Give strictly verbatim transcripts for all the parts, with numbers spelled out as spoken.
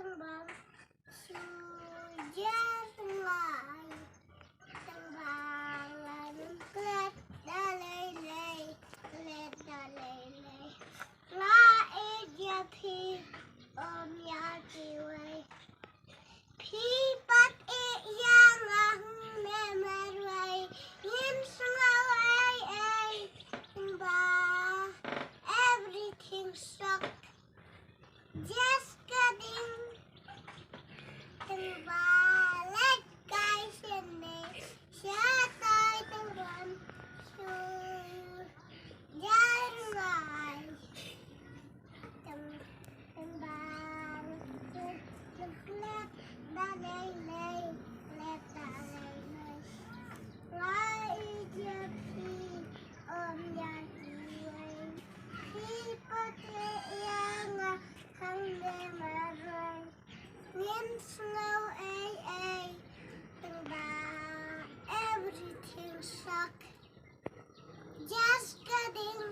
Tang ba shu jar ngai. Tang ba la nym klet da lei lei, klet da lei lei. La ïeit ïa phi, ym ïa kiwei. Phi pat ïeit ïa nga hangne marwei. Ngim sngew ei ei. Tang ba everything shock. Just kidding. Tang ba leit kai shane. Shatai tang ban shu jar ngai. Tang, tang ba nym klet da lei lei, klet da lei lei. La ïeit ïa phi, ym ïa kiwei. Phi pat ïeit ïa nga hangne marwei. Ngim sngew ei ei. Tang ba everything shock. Just kidding.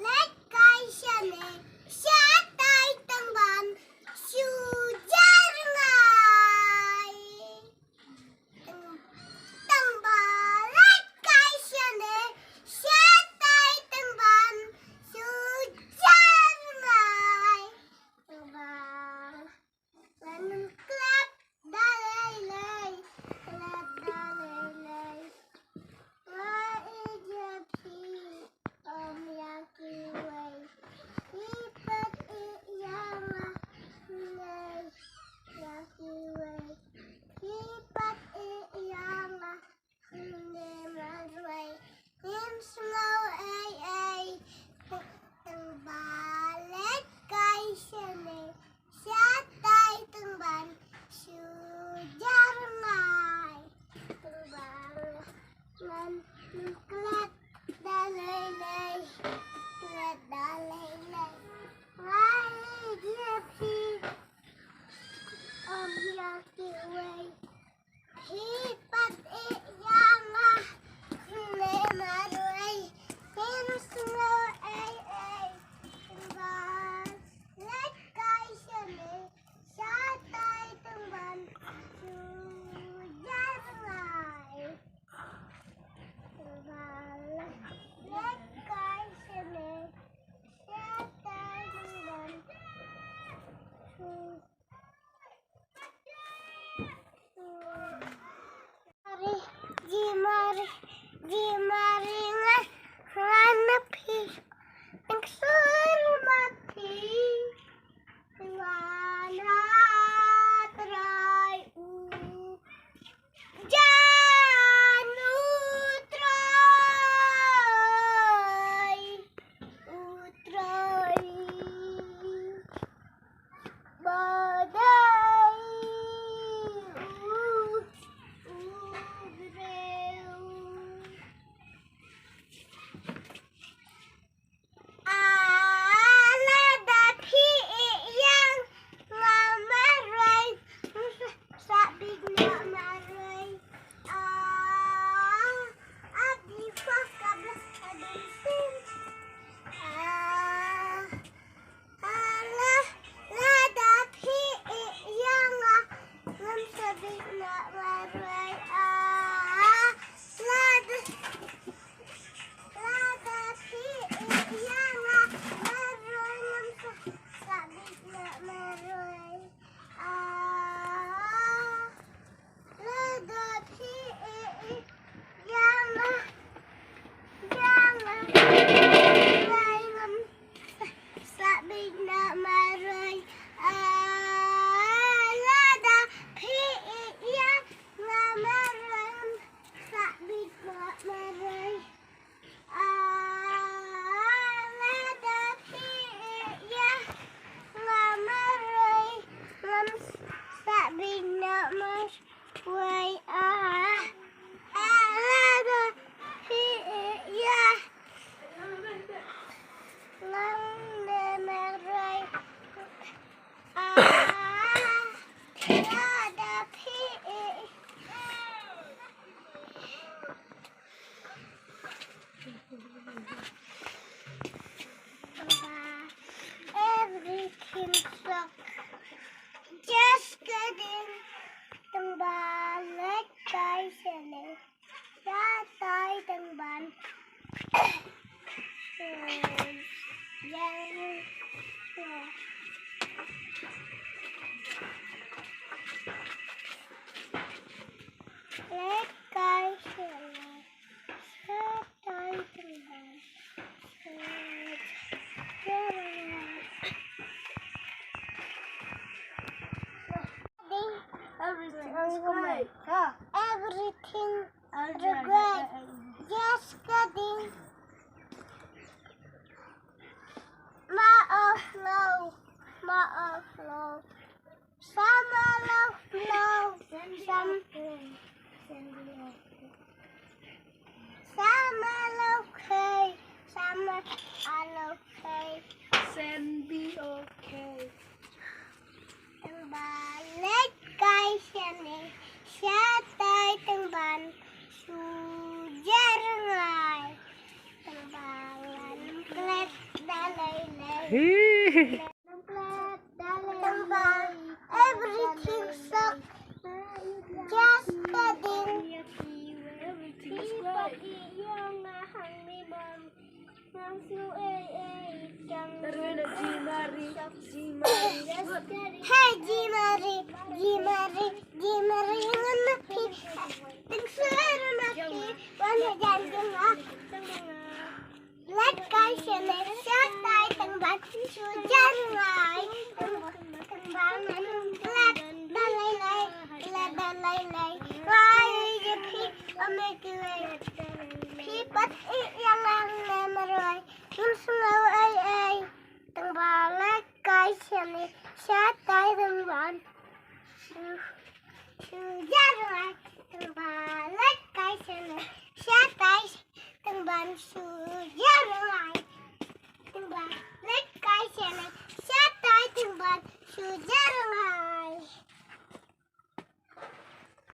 Leit kai shane. Shatai tang ban shu jar ngai. Tang, tang ba leit kai shane. Shatai tang ban shu jar ngai. Tang ba la nym klet da lei lei, klet da lei lei. La ïeit ïa phi, ym ïa kiwei. Phi pat ïeit ïa nga, ym ïa kiwei. Phi pat ïeit ïa nga hangne marwei. Ngim sngew ei ei. Tang ba leit kai shane. Shatai tang ban shu jar ngai. Tang ba la nym klet da lei lei, klet da lei lei. La ïeit ïa phi, ym ïa kiwei. Phi pat ïeit ïa nga hangne marwei. Ngim sngew ei ei. Tang ba leit kai shane. Shatai tang ban shu jar ngai. Tang ba leit kai shane. Shatai tang ban shu Mari, ji Mari, ji Mari ngan, ngan na phi. Ngan sur ma phi. Ngan ha Trai u jan u Trai, u Trai. Ba dei u, u briew. Ah, lada phi ïeit ïa nga, Regret. Just kidding. Ma of love. Ma of love. Summer love, love. Some. Summer love, hey. Summer, I love, hey. Sandy, okay. Tang ba leit kai shane, shatai tang ban shu jar ngai. Tang ba ngan klet da lei lei. Klet da lei lei. Everything sucks. Just kidding. Everything is great. Hey, Jimari, Jimari, Jimari, Jimari, ngan na phi. Thanks for having me. Wan hajan jong nga. Leit kai shane, shatai tang ban shu jar ngai. Tang ban ngan klet da lei lei, klet da lei lei. Wai, ye phi, ame ki lei. Phi pat i yang ang ne marwai. Kum sngau ai ai. Tang ba leit kai shane, shatai tang ban shu, shu jar ngai. Tang ba leit kai shane, shatai tang ban shu jar ngai. Tang ba leit kai shane, shatai tang ban shu jar ngai.